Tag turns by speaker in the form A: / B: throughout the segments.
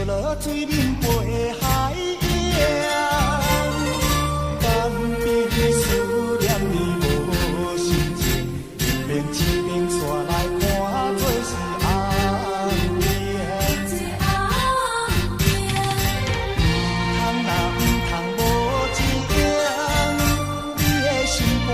A: 落水面飛海洋。干比思念你無心情，一遍一遍煞來看做是紅燈。毋通啊毋通無情，你的心肝。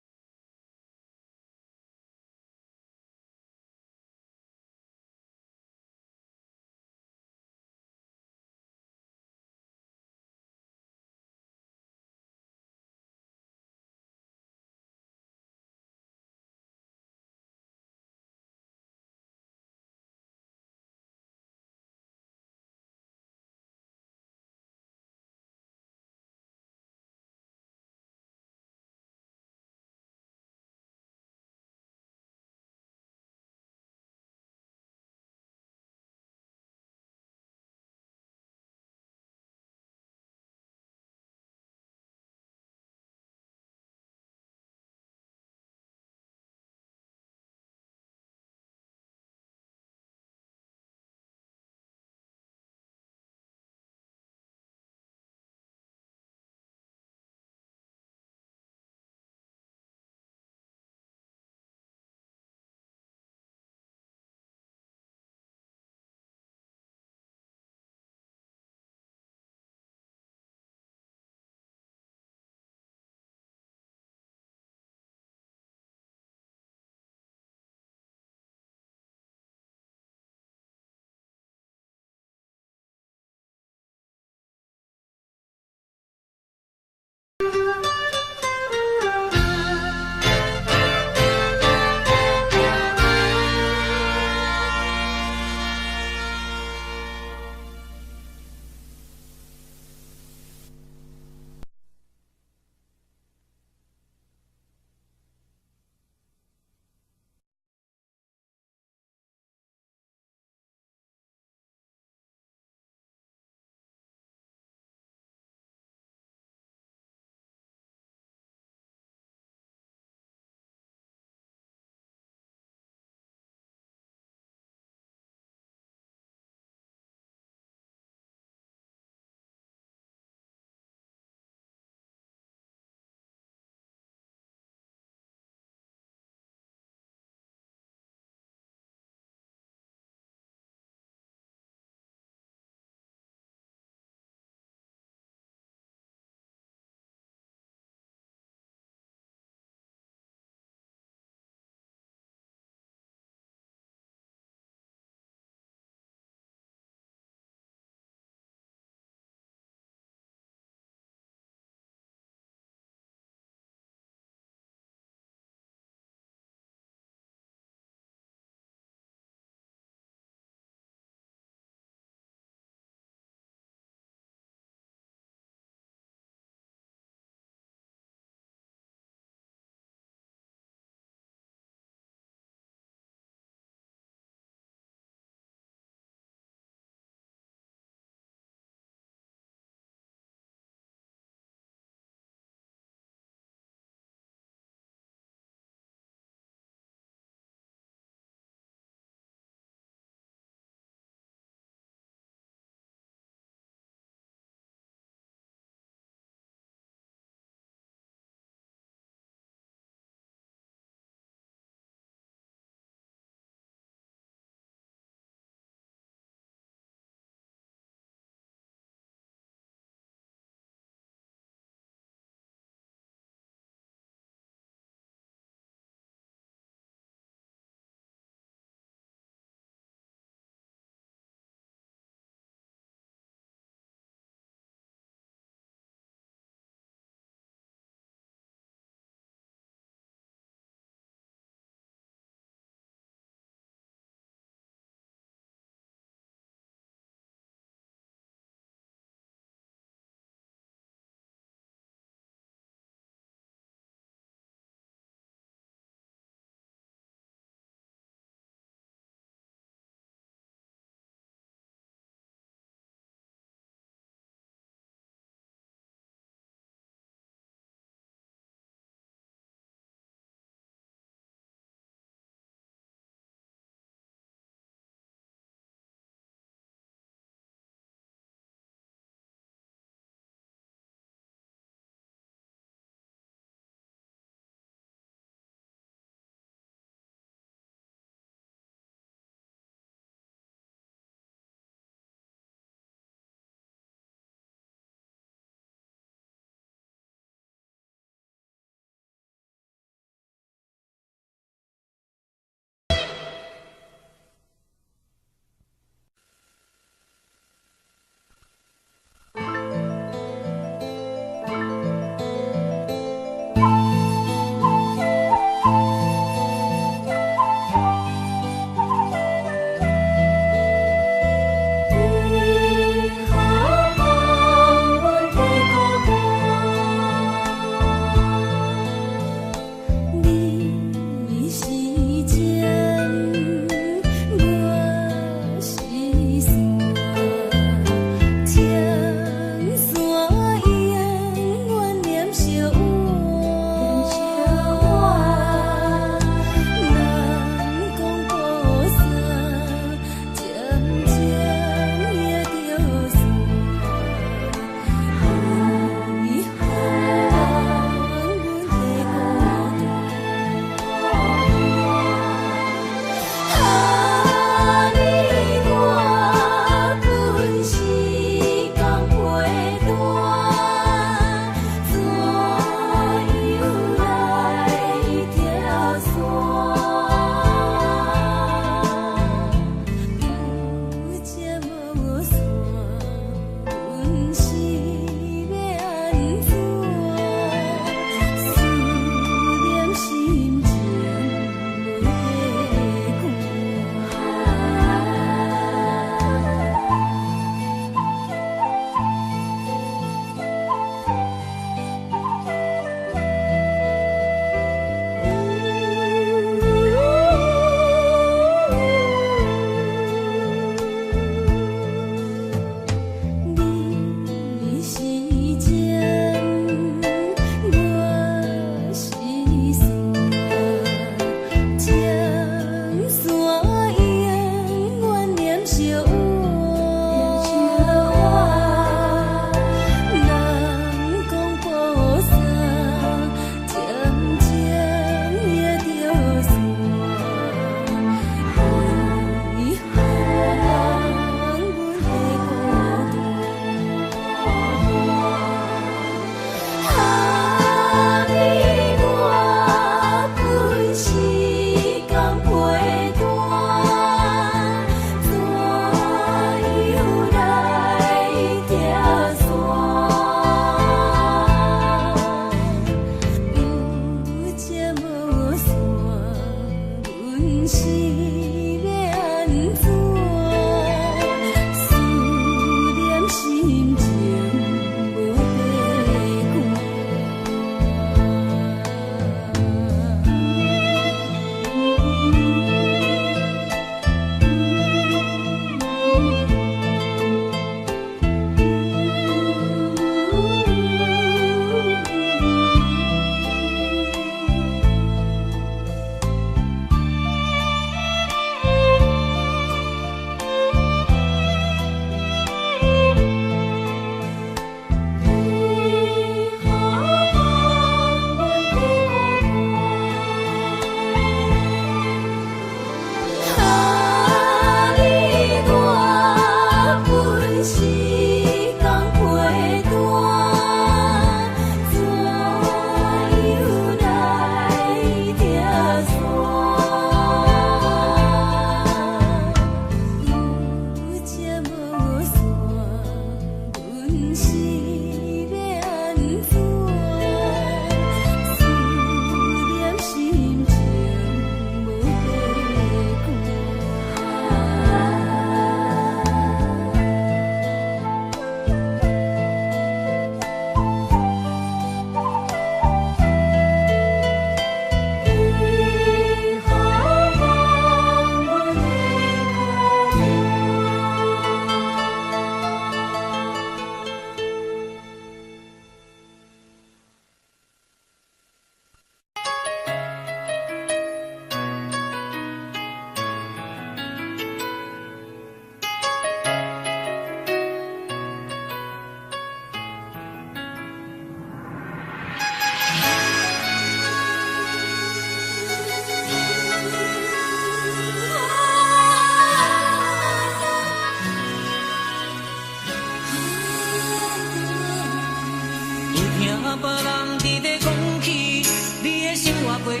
A: 過著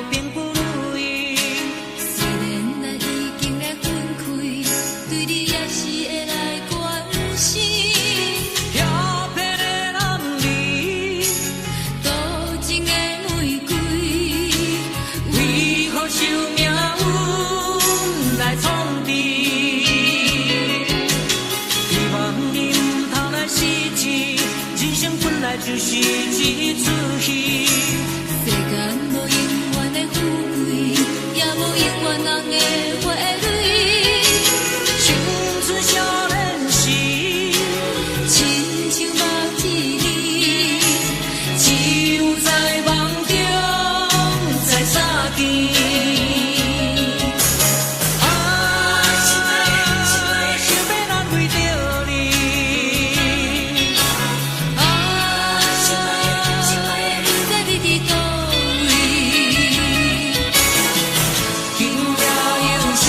A: 並不如意。
B: 雖然咱已經來分開，對你也是會來關心。
A: 飄泊的男兒，
B: 多情的玫瑰，
A: 為何受命運來創治？希望你毋通來失志，人生本來就是一齣戲。
B: 世間無永遠的富貴，也無永遠人的花蕊。
A: 青春少年時，
B: 親像目一暝，
A: 只有在夢中再相見。啊，想欲難為著你。
B: 啊，不知你佇佗位。
A: 今夜又是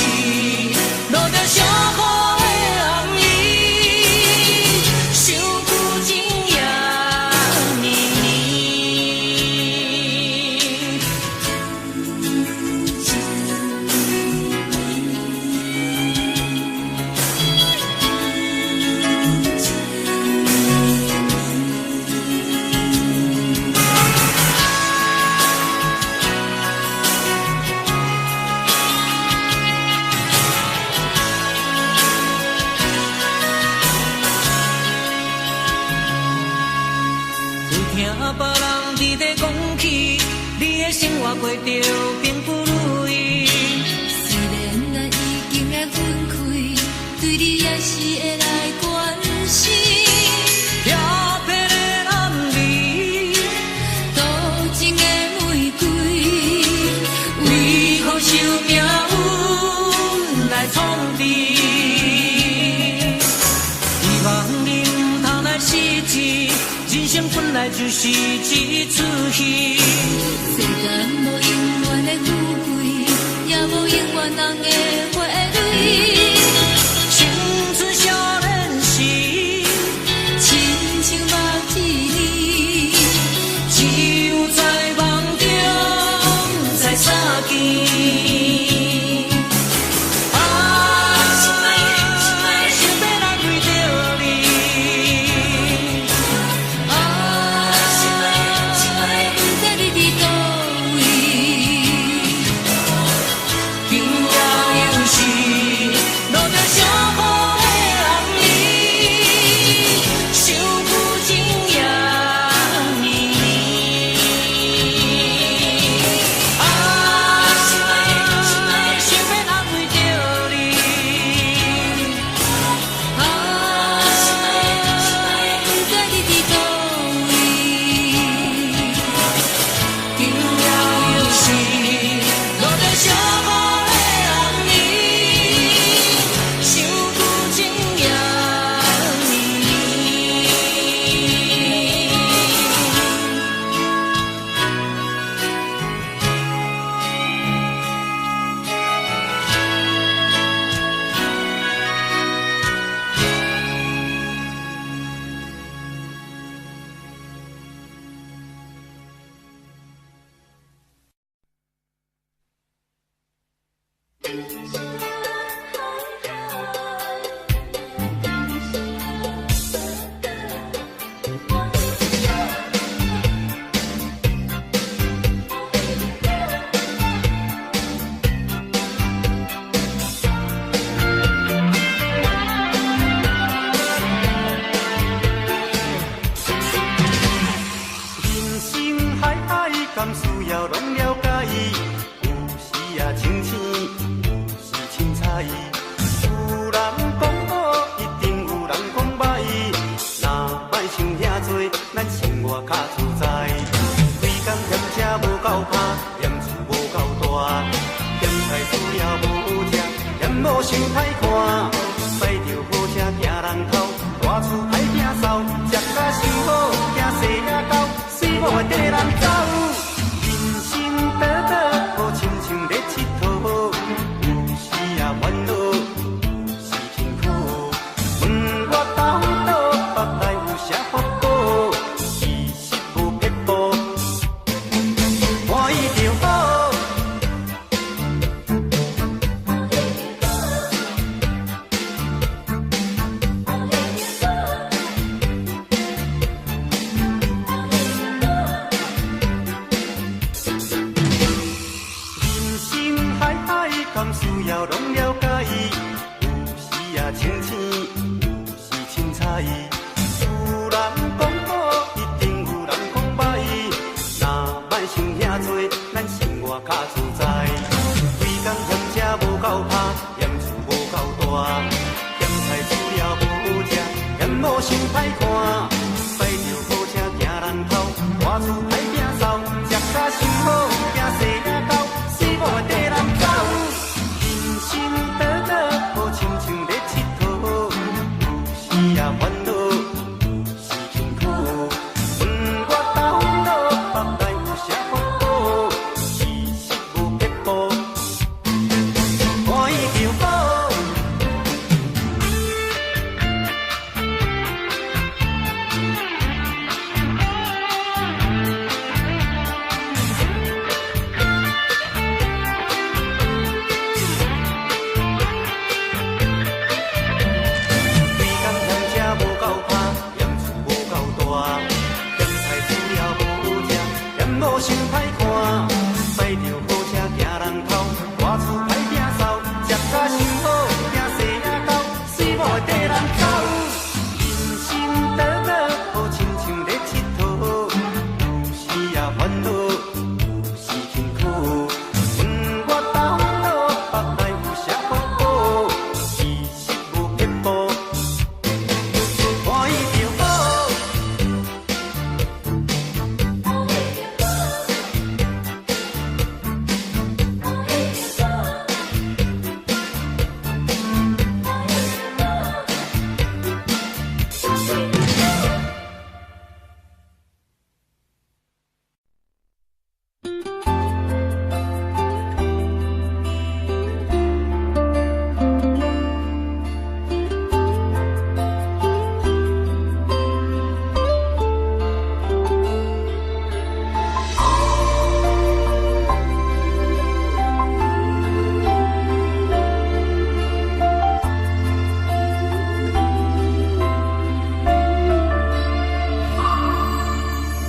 A: 落著小雨的暗暝，想舊情也綿綿。有聽別人佇咧講起，你的生活過著並不如意。
B: 雖然咱已經來分開，對你也是會來關心。
A: 飄泊的男兒，
B: 多情的玫瑰，
A: 為何受命運來創治？希望你毋通來失志，人生本來就是一齣戲。
B: 世間無永遠的富貴，也無永遠人的花蕊。
A: 青春少年時，
B: 親像目一暝，
A: 只有在夢中再相見。啊，想欲難為著你。
B: 啊，不知你佇佗位。
A: 今夜又是落清醒，有時凊彩。有人講好，一定有人講歹。若莫想遐濟，咱生活較自在。規工嫌車無夠拍，嫌厝無夠大，嫌菜煮了無好食，嫌某傷歹看。駛著好車驚人偷，大厝歹摒掃，食甲傷好，驚生狗，死某會綴人走。人生短短，好親像咧𨑨迌，有時也煩惱，有時辛苦。問我頭腦，腹內有啥福報？其實無撇步，歡喜就好。規工嫌車無夠拍，嫌厝無夠大，嫌菜煮了無好食，嫌某傷歹看。駛著好車驚人偷，大厝歹摒掃，食甲傷好，驚生狗，死某會綴人走。人生短短，好親像咧𨑨迌，有時也煩惱，有時辛苦。問我頭腦，腹內有啥福報？其實無撇步，歡喜就好。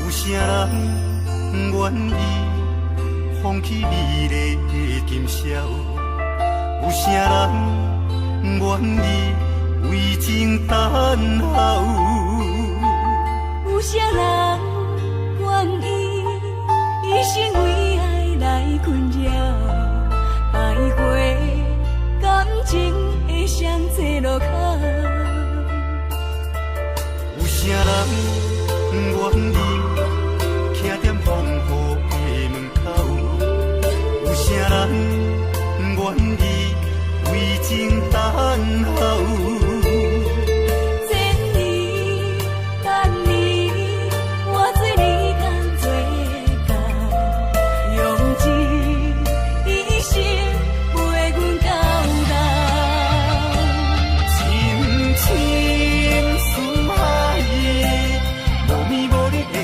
A: 有啥人願意放棄美麗的今宵？有啥人願意為情等候？
B: 有啥人願意一生為愛來困擾，徘徊感情的双岔路口？
A: 有啥人願意徛踮風雨的門口？有啥人願意為情等候？
B: 千年万年，我做你共做工，用尽一生陪阮到老。
A: 深深思海，无眠无日的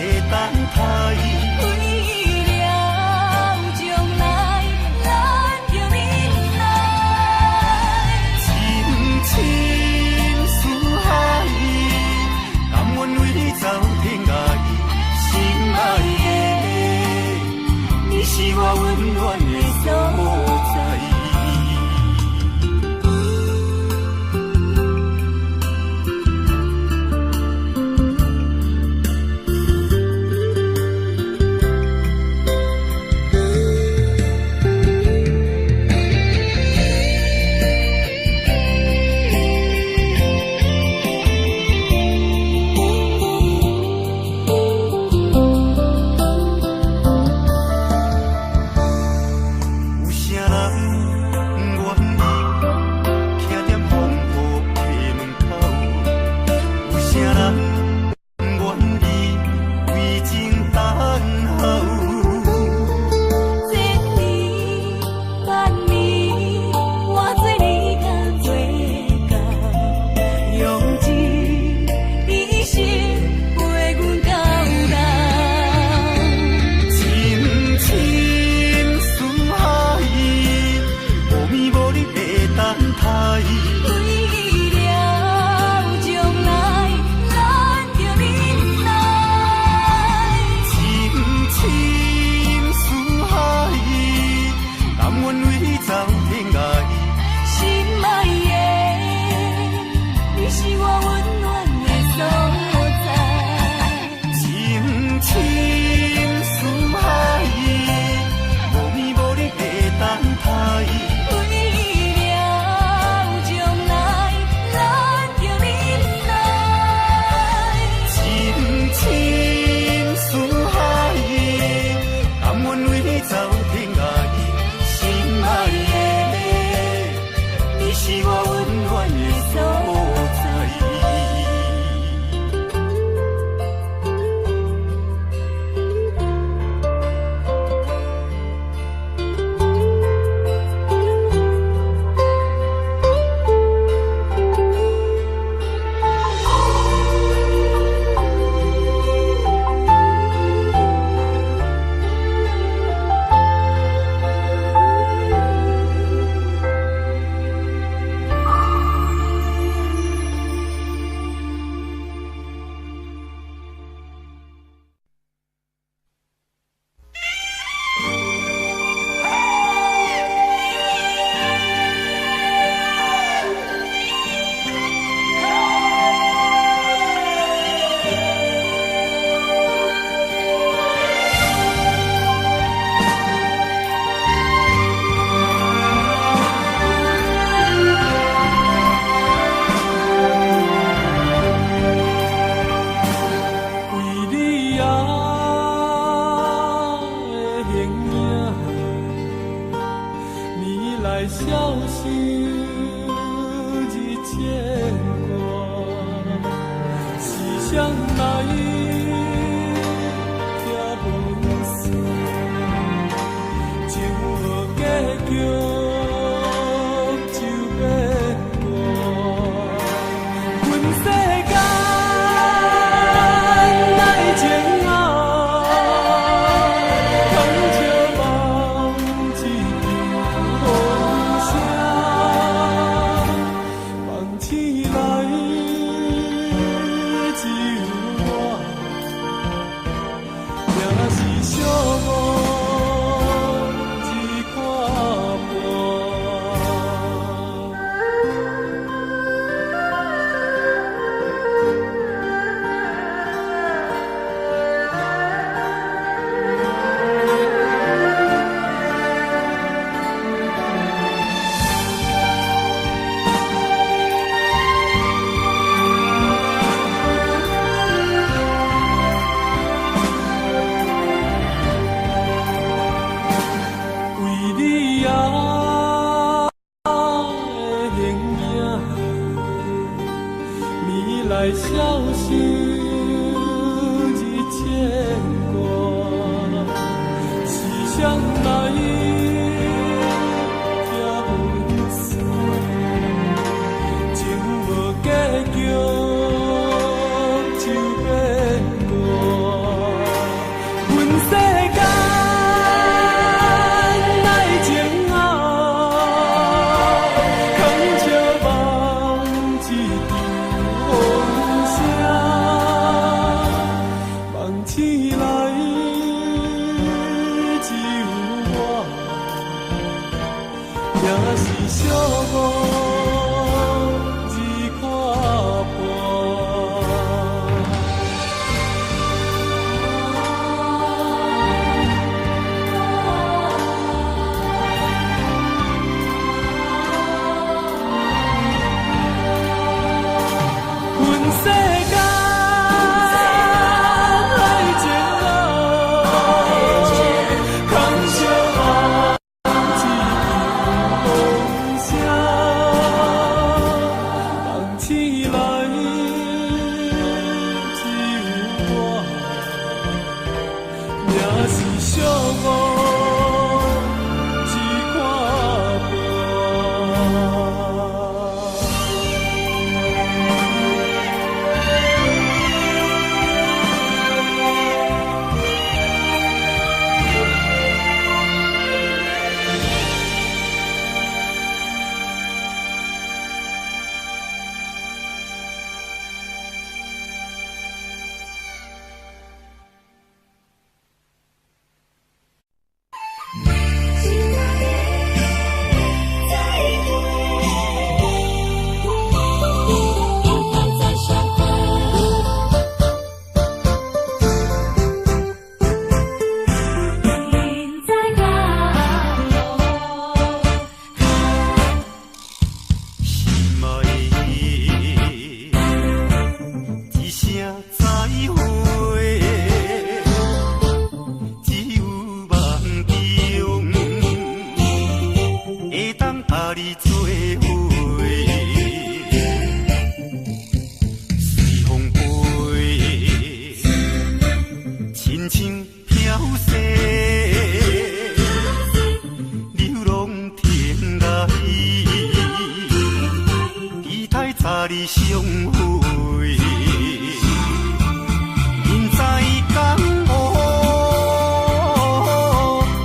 A: 醒來只有我，也是寂寞一看半。為你啊的形影，暝來消失日牽掛，是誰來拆分散？情無結局就變卦，阮世間愛情啊，空笑夢一場風聲，夢醒來只有我，也是寂寞一看半。阮世間愛情啊，空相望一場風聲，夢醒來只有我，也是寂寞一看半。
B: 再相会。云在高
A: 心爱的，一声再會，只有夢中會當佮你做伙。隨風飛，親像飄雪，流浪天涯。期待早日相會，人知江湖，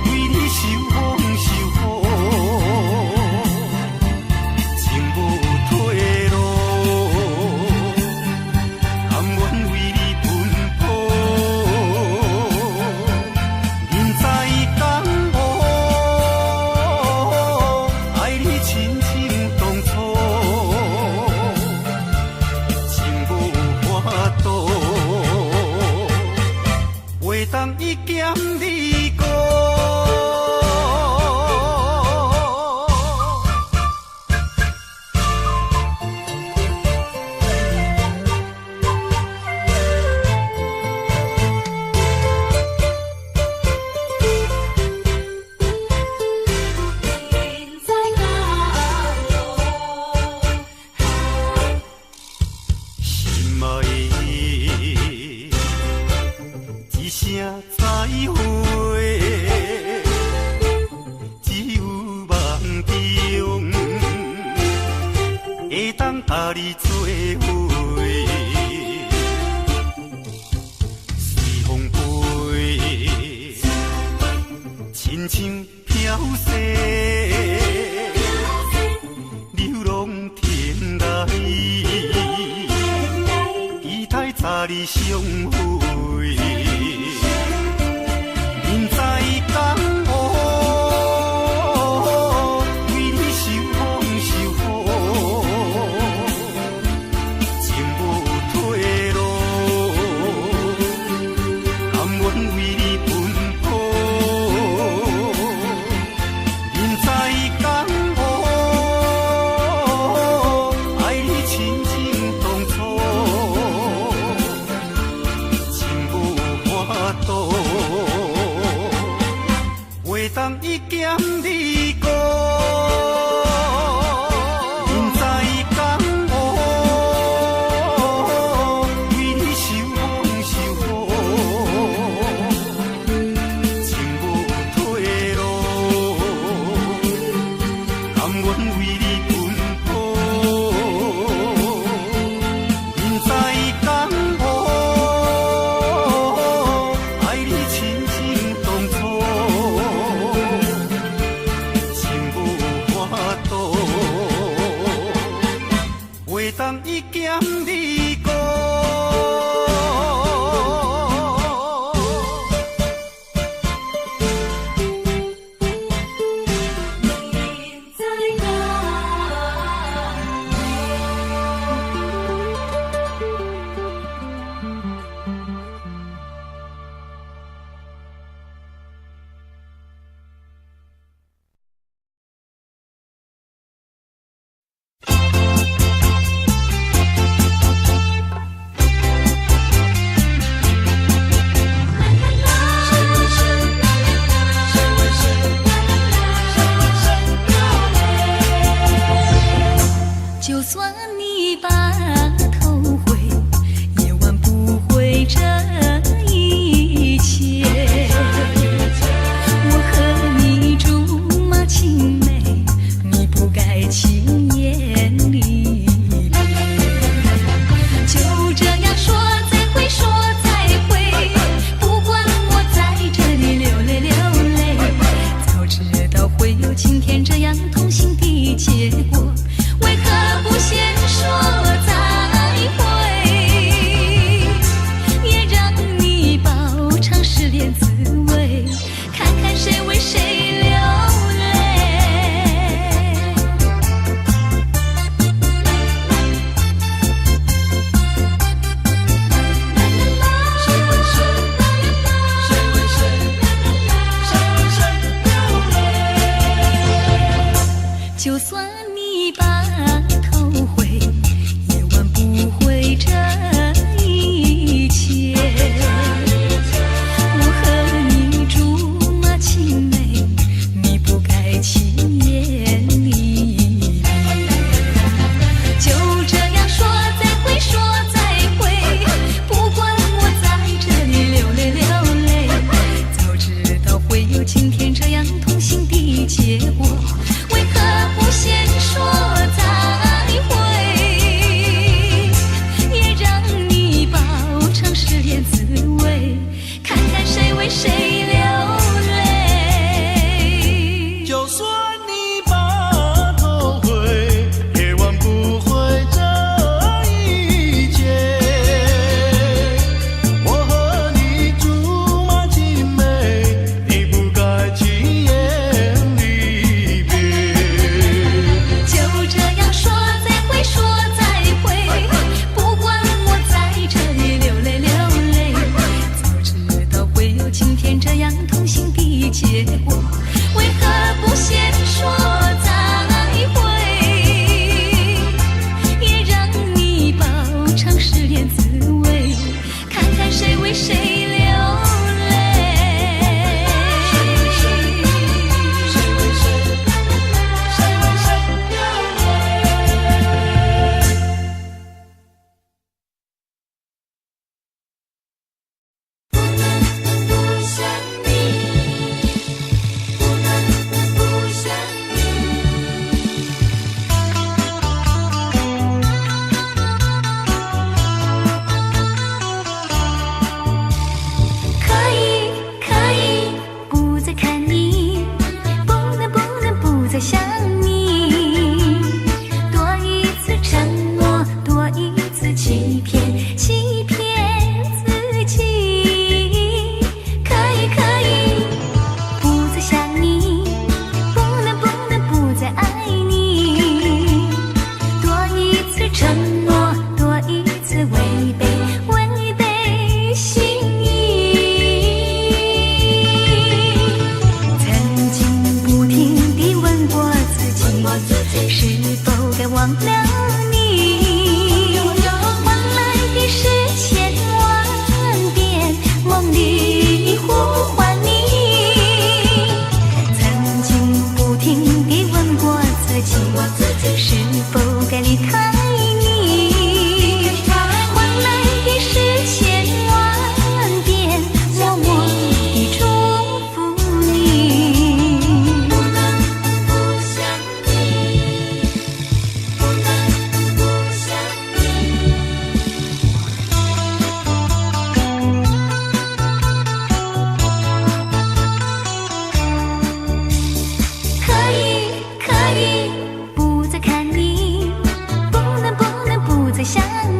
A: 為你受風受雨，情無退路，甘願為你奔波。人知江湖，愛你親像當初。情無法度，袂當一兼二顧。
B: 云在高
A: 心愛的，一聲再會，只有夢中會當佮你做伙。隨風飛，親像飄雪，流浪天涯。佮你相會。眠知江湖，為你受風受雨，情無退路，甘願為你奔波。眠知江湖，愛你親像當初，情無法度，袂當一劍離孤。眠知江湖，為你受風受雨，情無退路，甘願為你奔波。眠知江湖，愛你親像當初，情無法度，袂當一劍離孤。
B: 眠知江湖。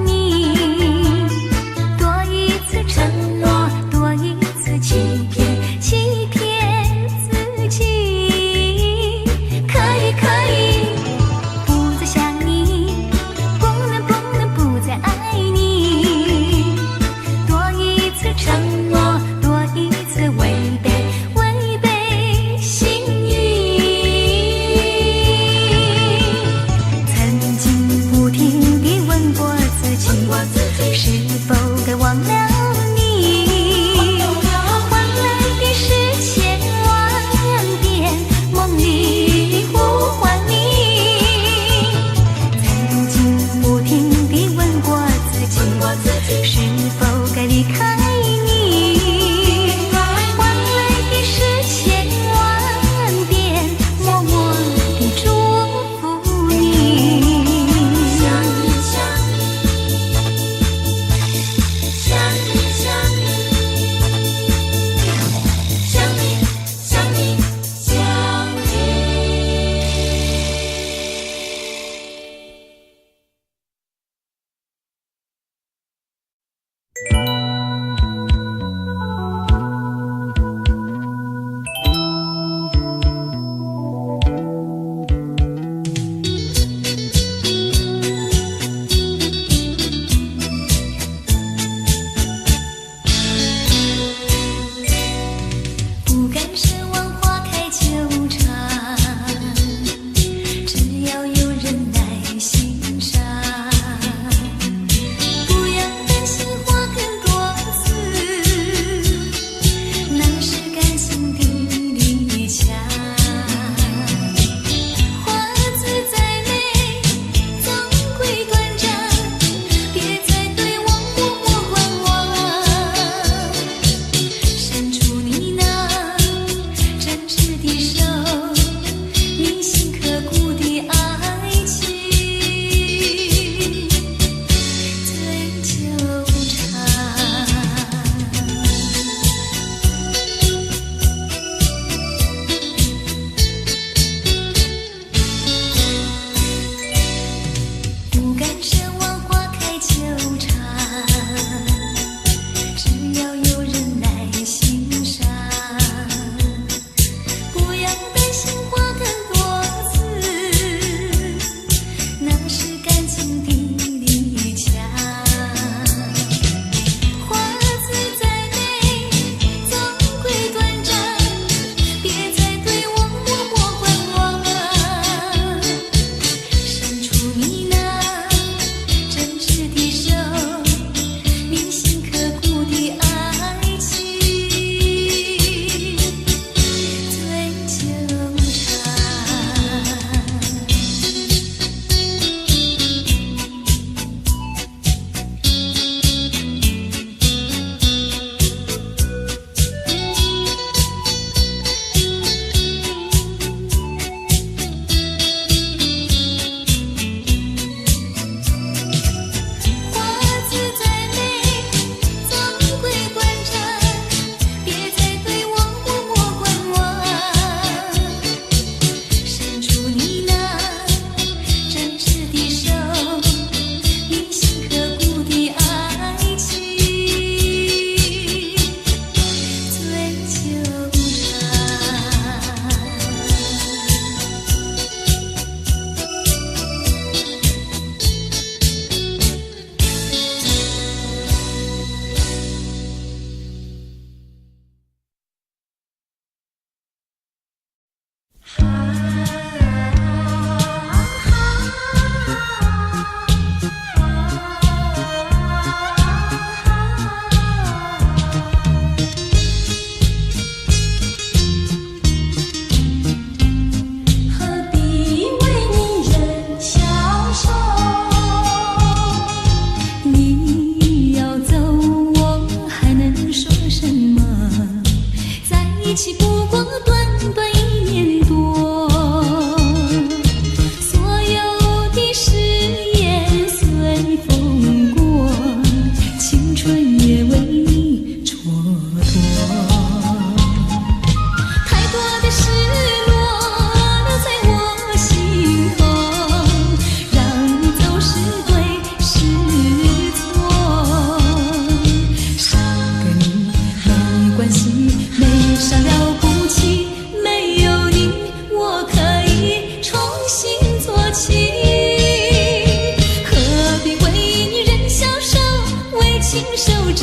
B: 你，多一次承諾，多一次欺騙，欺騙自己。可以可以不再想你，不能不能不再愛你。多一次承諾，多一次違背，違背心意。曾經不停地問過自己。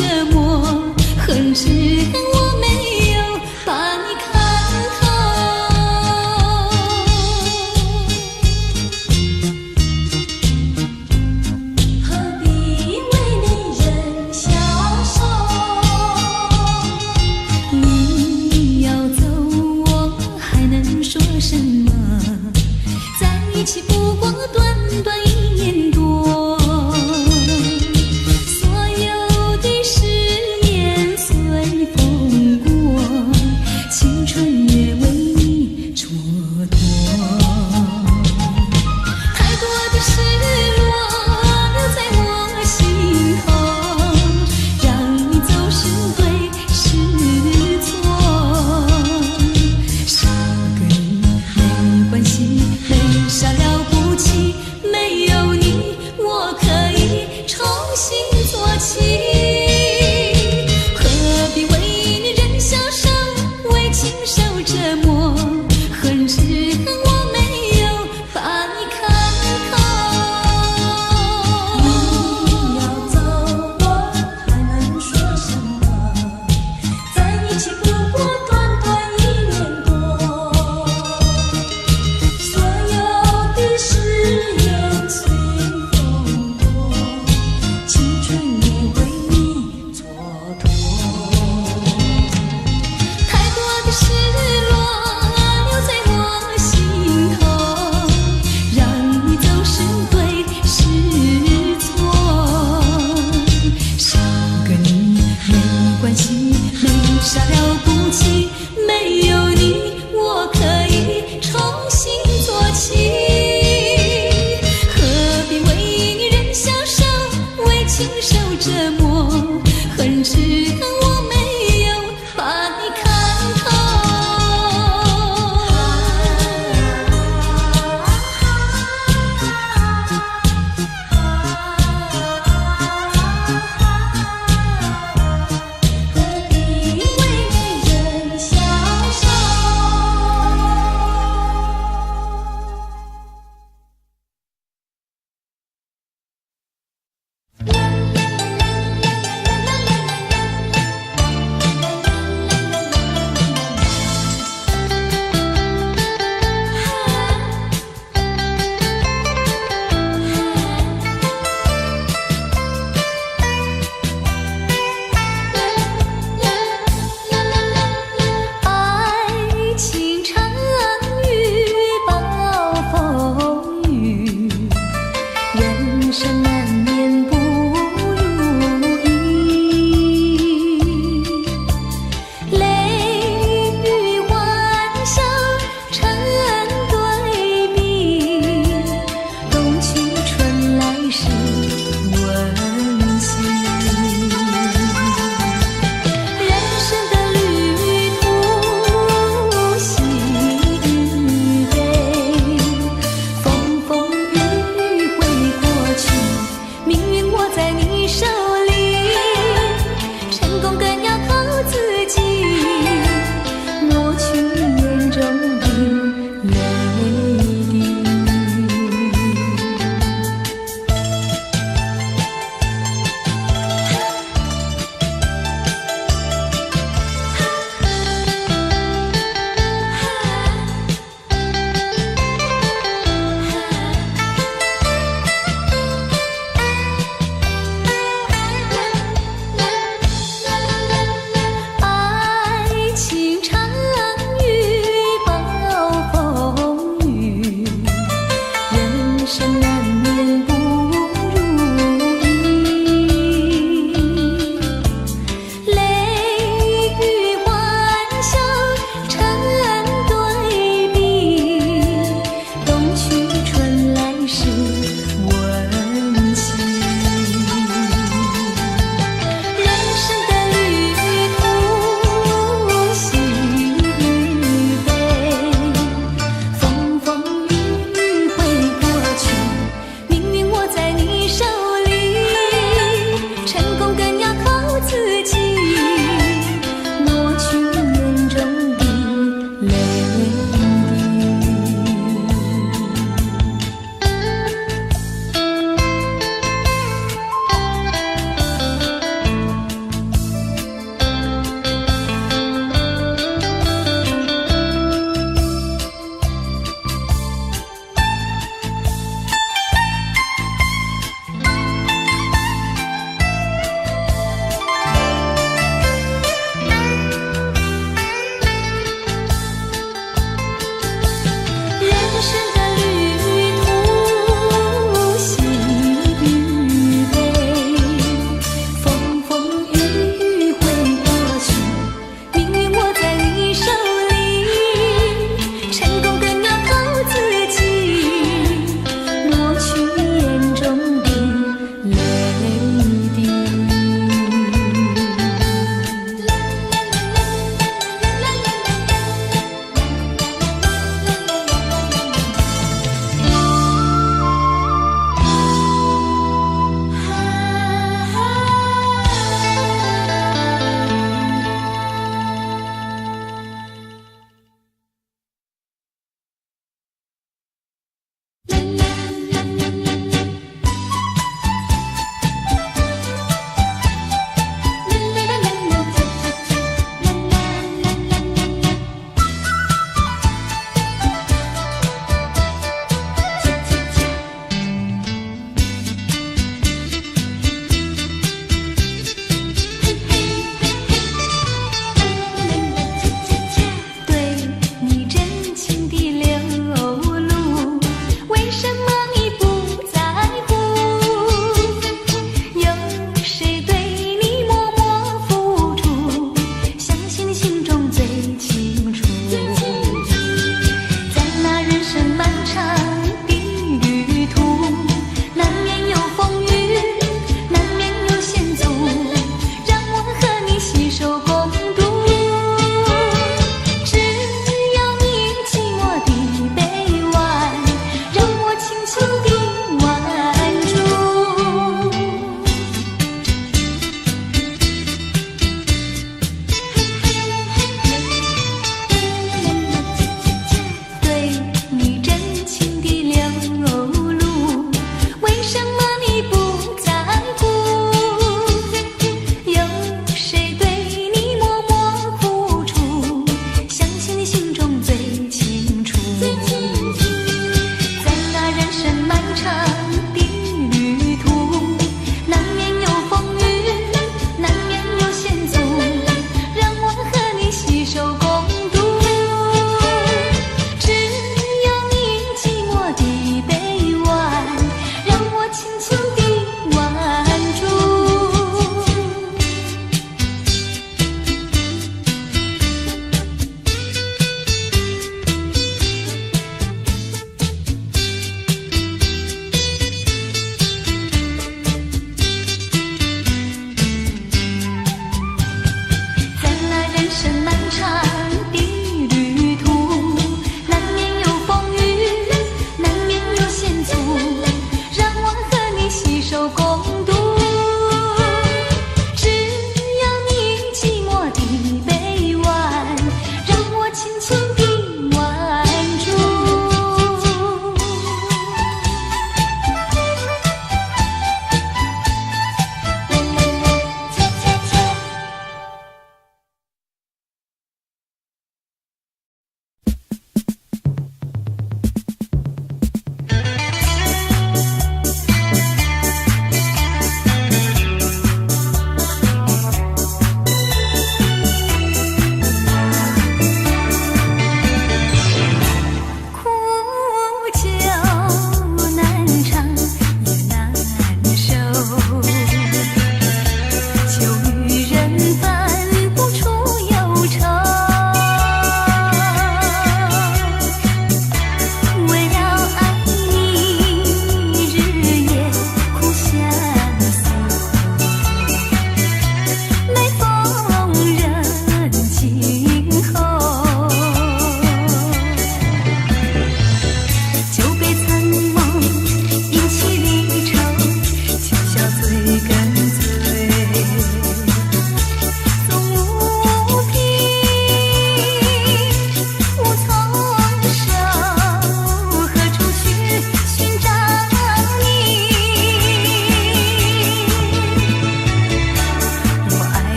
B: 折磨，恨只恨我沒有把你看透。何必為美人消瘦？你要走，我還能說什麼？在一起不過短短一年多，所有的誓言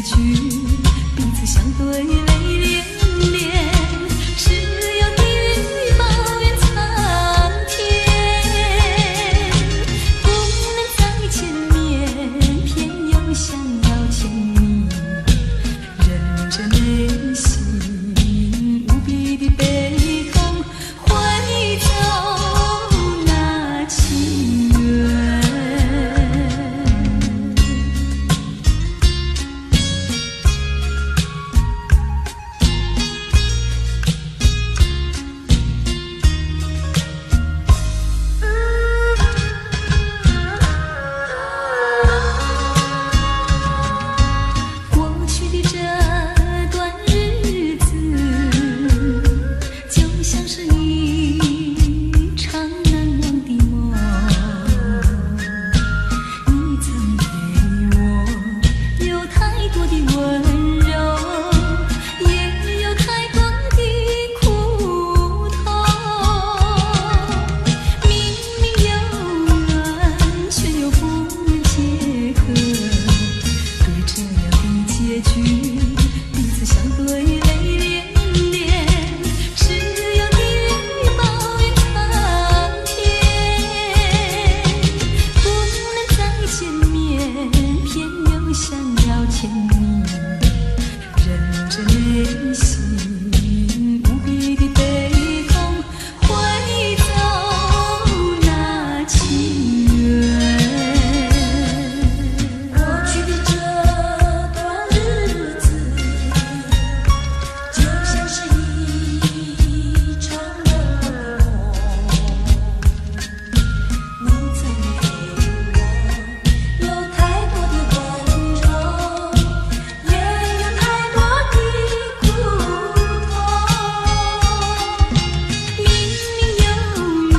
B: 局，彼此相對淚涟涟，只有地獄抱怨蒼天。不能再見面，偏又想要見你，忍着內心無比的悲痛，揮走那情緣。過去的這段日子，就像是一場難忘的夢。你曾給我有太多的溫柔，也有太多的苦痛。明明有緣，卻又不能結合。對這樣的結局，彼此相對淚涟漣，只有地獄抱怨蒼天。不能再見面，偏又想要見你，忍着內心無比的悲痛，揮走那情緣。
C: 過去的這段日子，就像是一場難忘的夢。你曾給我有太多的溫柔，也有太多的苦痛。
B: 明明有緣，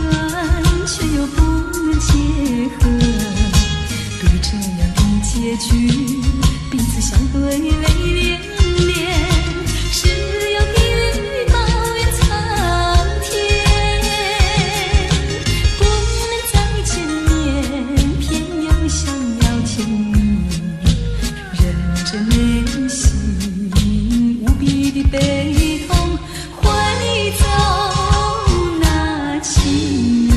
B: 卻又不能結合。對這樣的結局，彼此相對淚漣漣，只有地獄抱怨蒼天。不能再見面，偏又想要見你，忍着內心無比的悲痛，揮走那情緣。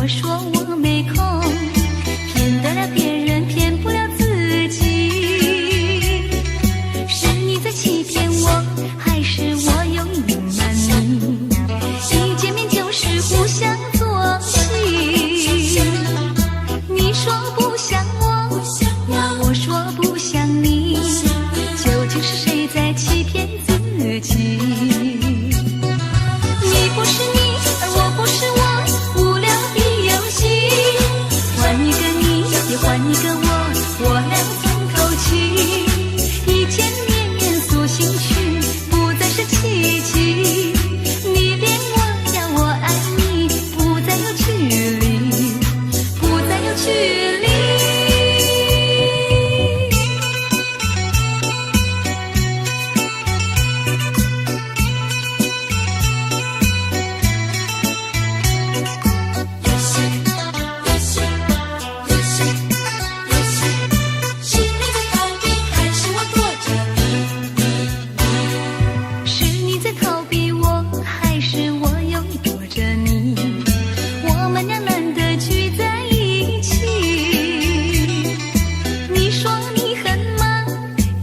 B: 說我沒空，騙得了別人，騙不了自己。是你在欺騙我，還是我有隱瞞你？一見面就是互相做戲。你說不想我，呀，我說不想你，究竟是誰在欺騙自己？你不是你，而我不是我，無聊的遊戲。換一個你，也換一個我，我倆鬆口氣。一見面塑形去，不再是奇蹟。你戀我呀，我愛你，不再有距離，不再有距離。
C: 是你在逃避，還是我躲著你？
B: 是你在逃避我，還是我又躲著你？我們倆難得聚在一起。你說你很忙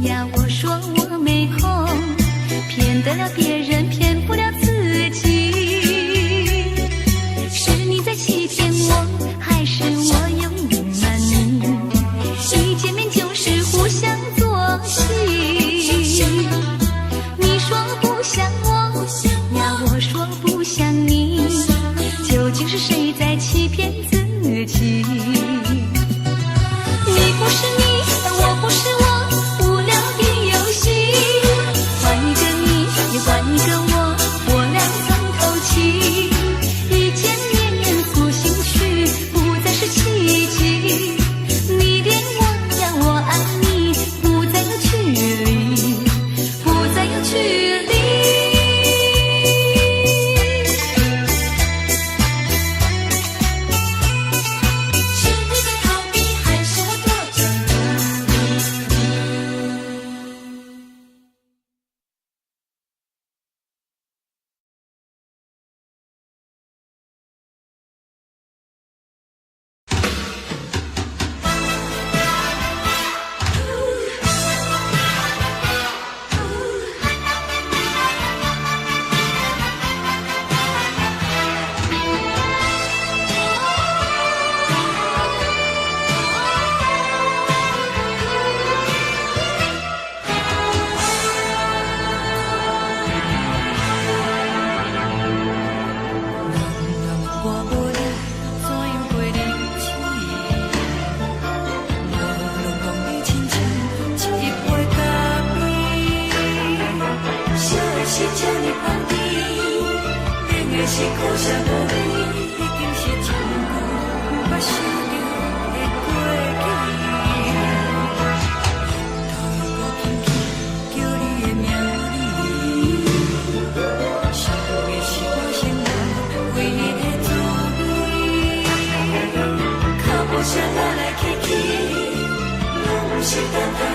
B: 呀，我說我沒空，騙得了別人，騙不了自己。是你在欺騙我，還是我有隱瞞你？一見面就是互相做戲。你說不想我，呀，我說不想你，究竟是誰在欺騙自己？你不是你，而我不是我，無聊的遊戲。換一個你，也換一個我，我倆鬆口氣。一見面塑形去，不再是奇蹟。你戀我呀，我愛你，不再有距離，不再有距離。
C: 是你在逃避，還是我躲著你？
B: 我無你，怎樣過日子？無論講你親像一杯咖啡，燒的是這呢香甜，冷的是苦澀無味，已經是真久毋捌想著的過去。頭又閣輕輕叫你的名字，想的是我生活唯一的滋味。腳步聲來來去去，攏毋是等待你。